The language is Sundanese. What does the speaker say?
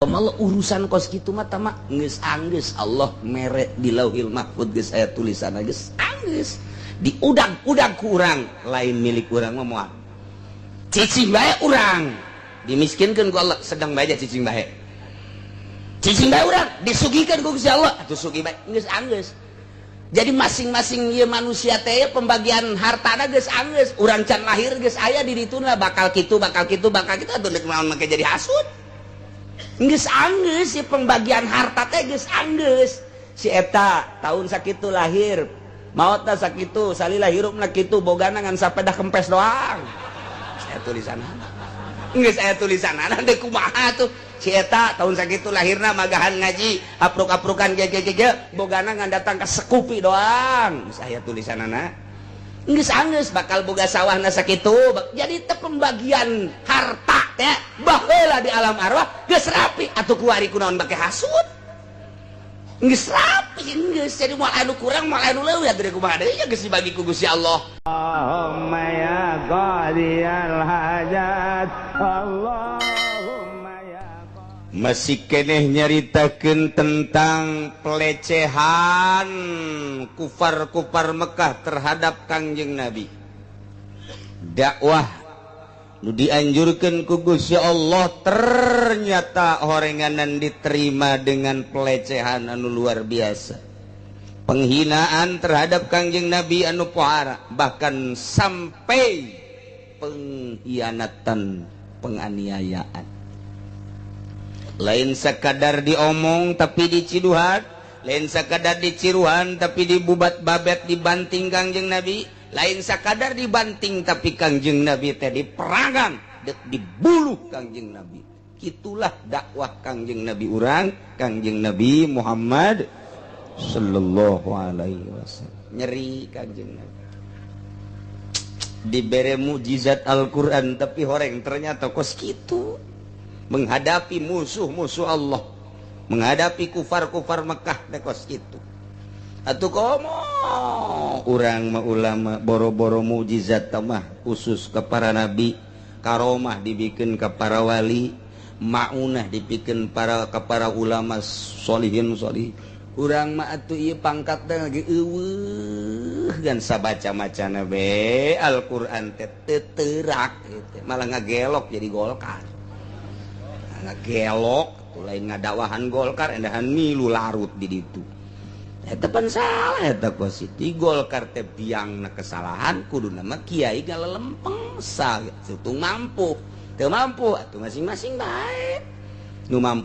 Allah urusan kos kitu mah tama geus anggeus Allah mere di Lauhil Mahfud, geus aya tulisan, geus anggeus diudag-udag ku urang, lain milik urang mah moal. Cicing bae urang dimiskinkeun ku Allah, sedang bae cicing bae. Cicing bae urang disugihkeun ku Gusti Allah, atuh sugih bae, geus anggeus. Jadi masing-masing ieu manusia teh pembagian hartana geus anggeus. Urang can lahir geus aya di dituna bakal kitu, bakal kitu, bakal kitu. Atuh deuk naon make jadi hasud? Geus anggeus si pembagian harta teh, geus anggeus. Si eta tahun sakitu lahir, maotna sakitu, salila hirupna kitu, bogana ngan sapeda kempes doang. Saya tulisan geus aya tulisanana, deuk kumaha tuh? Si eta tahun sakitu lahirna, magahan ngaji, apruk-aprukan ge ge ge, bogana ngan datang ke sekupi doang. Geus aya tulisanana, geus anggeus bakal boga sawahna sakitu. Jadi teh pembagian harta teh baheula di alam arwah geus rapi. Atuh kuari kunaon bake hasud? Geus rapi, geus. Jadi moal anu kurang, moal anu leuwih. Atuh kumaha deui ya, geus dibagi ku Gusti Allah. Allahumma ya qadiyal hajat, Allahumma ya. Masih keneh nyaritakeun tentang pelecehan kufar-kufar Mekah terhadap Kangjeng Nabi. Dakwah nu dianjurkan ku Gusti Allah ternyata horenganan diterima dengan pelecehan anu luar biasa, penghinaan terhadap Kangjeng Nabi anu pohara, bahkan sampai pengkhianatan, penganiayaan. Lain sekadar diomong tapi diciduhan, lain sekadar diciruhan tapi dibubat babet, dibanting Kangjeng Nabi. Lain sakadar dibanting tapi Kangjeng Nabi teh diperangan, dek dibuluh Kangjeng Nabi. Itulah dakwah Kangjeng Nabi urang, Kangjeng Nabi Muhammad sallallahu alaihi wasallam. Nyeri Kangjeng Nabi dibere mukjizat Al-Quran, tapi horeng ternyata kos kitu menghadapi musuh-musuh Allah, menghadapi kufar-kufar Mekah teh kos kitu. Atuh komo urang mah ulama, boro-boro mukjizat mah khusus ke para nabi, karomah dibikin ke para wali, maunah dibikin para ke para ulama solihin solih. Urang mah atuh ieu pangkat teh lagi eueuh gan sabaca macana be Al-Qur'an teh teu teurak gitu. Malah ngagelok jadi Golkar, ngagelok tuh lain ngadakwahan Golkar, endahan milu larut di ditu. Eta pan salah eta kos itu. Golkar teh biangna kesalahan, kudu nama kiai galelempeng sa tung mampu teu mampu atuh masing-masing bae nu mampu.